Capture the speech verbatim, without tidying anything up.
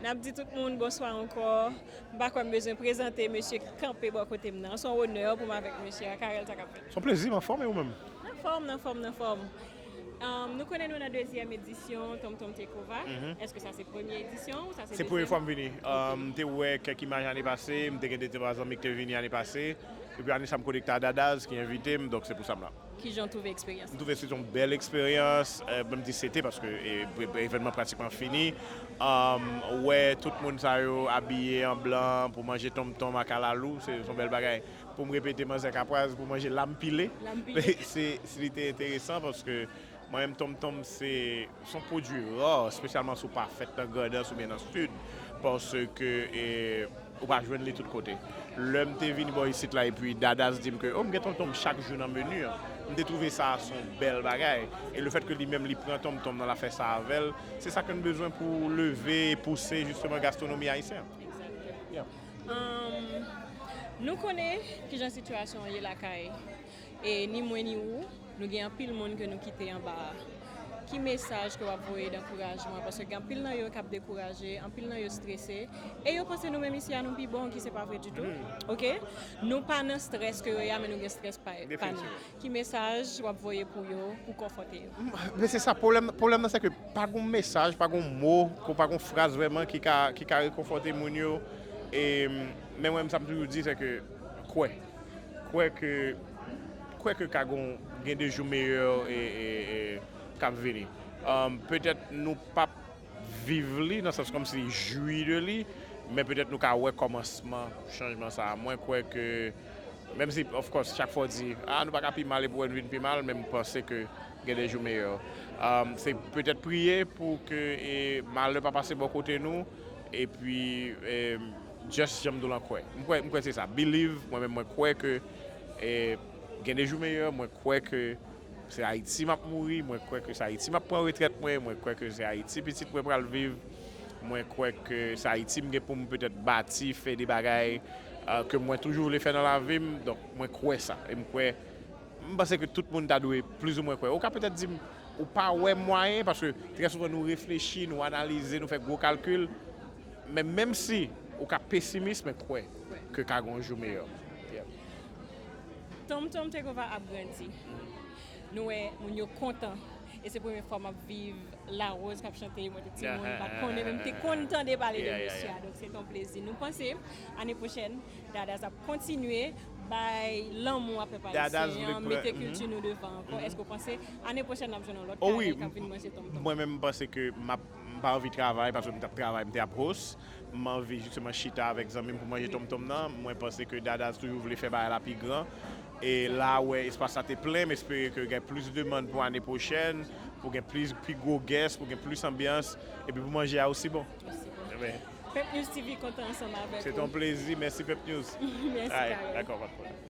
N ap di tout moun bonswa ankò. M pa kwè m bezwen prezante mesye k kanpe bò kote m nan. Se yon onè pou m avèk mesye a. Carel, sa k ap fèt? Se yon plezi, m anfòm, e ou menm? Nan fòm, nan fòm, nan fòm. Um, nou konnen nou nan dezyèm edisyon Tom Tom Takeover. Mhm. Èske sa se premye edisyon ou sa se Se premye dezyèm? Fwa m vini. Um, m te wè kèk imaj ane pase, m te gen de twa zanmi k te vini ane pase. Epi ane sa m konekte a Dadaz ki envite m, donk se pou sa m la. Kijan w twouve eksperyans? M twouve se yon bèl eksperyans, eh, menm di se te paske, eh, pre- pre- evènman pratikman fini. Um, wè tout moun sa yo abiye an blan pou manje tonmtonm a kalalou, se se yon bèl bagay. Pou m repete manzè kapraz, pou manje lam pile. Lam pile. Se, se, li te enteresan paske mwen menm tonmtonm se se yon pwodui ra, espesyalman si w pa fèt nan Grandans oubyen nan Sid, paske, eh, ou pa jwenn li tout kote. Lè m te vini bò isit la epi Dadaz di m ke, oh, m gen tonmtonm chak jou nan meni an. M te twouve sa se yon bèl bagay. E lefèt ke li menm li pran tonmtonm nan l ap fè sa avè l, se sa ke n bezwen pou leve e pouse jisteman gastwonomi ayisyen an. Egzakteman. Yeah. Um, nou konnen kijan sitiyasyon an ye lakay. E ni mwen ni ou, nou gen anpil moun ke nou kite anba a. Ki mesaj ke w ap voye d ankourajman? Paske gen anpil nan yo k ap dekouraje, anpil nan yo strese, e yo panse nou menm isi a nou pi bon, ki se pa vre ditou. Mhm. Oke? Nou pa nan strès ke yo ye a, men nou gen strès pa, pa nou. Definitivman. Ki mesaj w ap voye pou yo, pou konfòte yo? M- Men se sa, pwoblèm, pwoblèm nan se ke pa gon mesaj, pa gon mo, ko- pa gon fraz vrèman ki ka, ki ka rekonfòte moun yo. E, men mwen, sa m toujou di, se ke kwè. Kwè ke, kwè ke ka gon, gen de jou meyè e, e, e, k ap vini. Um, petèt nou p ap viv li, nan sans kòmsi jwi de li, men petèt nou ka wè kòmansman chanjman sa a. Mwen kwè ke, menm si, of course, chak fwa w di, ah, nou pa ka pi mal epi w wè n vin pi mal, men m panse ke gen de jou meyè. Um, se petèt priye pou ke, e, malè pa pase bò kote nou, epi, e, just jan m di w lan kwè. M kwè, m kwè se sa. Believe, mwen menm mwen kwè ke, e, gen de jou meyè, mwen kwè ke se Ayiti m ap mouri, mwen kwè ke se Ayiti m ap pran retrèt mwen, mwen kwè ke se Ayiti pitit mwen pral viv, mwen kwè ke se Ayiti m gen pou m petèt bati, fè de bagay, euh, ke mwen toujou vle fè nan lavi m. Donk, mwen kwè sa. E m kwè, m panse ke tout moun ta dwe plizoumwen kwè. Ou ka petèt di m, ou pa wè mwayen, paske trè souvan nou reflechi, nou analize, nou fè gwo kalkil. Men menm si ou ka pesimis, men kwè ke ka gen yon jou meyè. Yeah. Tom Tom Takeover ap grandi. Nou wè moun yo kontan. E se premye fwa m ap viv Larose k ap chante, mwen te timoun, m pa t konnen, men m te konn tande pale de mesye a. Donk, se te yon plezi. Nou panse, ane pwochèn, Dadaz ap kontinye bay lanmou a pèp ayisyen an, mete kilti nou devan ankò. Èske w panse, ane pwochèn, n ap jwenn yon lòt Carel k ap vin manje Tom Tom? Mwen menm, m panse ke m ap, m pa anvi travay, paske m t ap travay, m te ap host. M anvi jisteman chita avèk zanmi m pou manje Tom Tom nan. Mwen panse ke Dadaz toujou vle fè bagay la pi gran. E la, wè, espas la te plen, m espere ke gen plis demann pou ane pwochèn, pou gen plis, pi gwo guest, pou gen plis anbyans, epi pou manje a osi bon. Osi bon. Pep News T V kontan ansanm avèk ou. Se te yon plezi. Mèsi, Pep News. Mèsi, Carel. Dakò, pa de pwoblèm.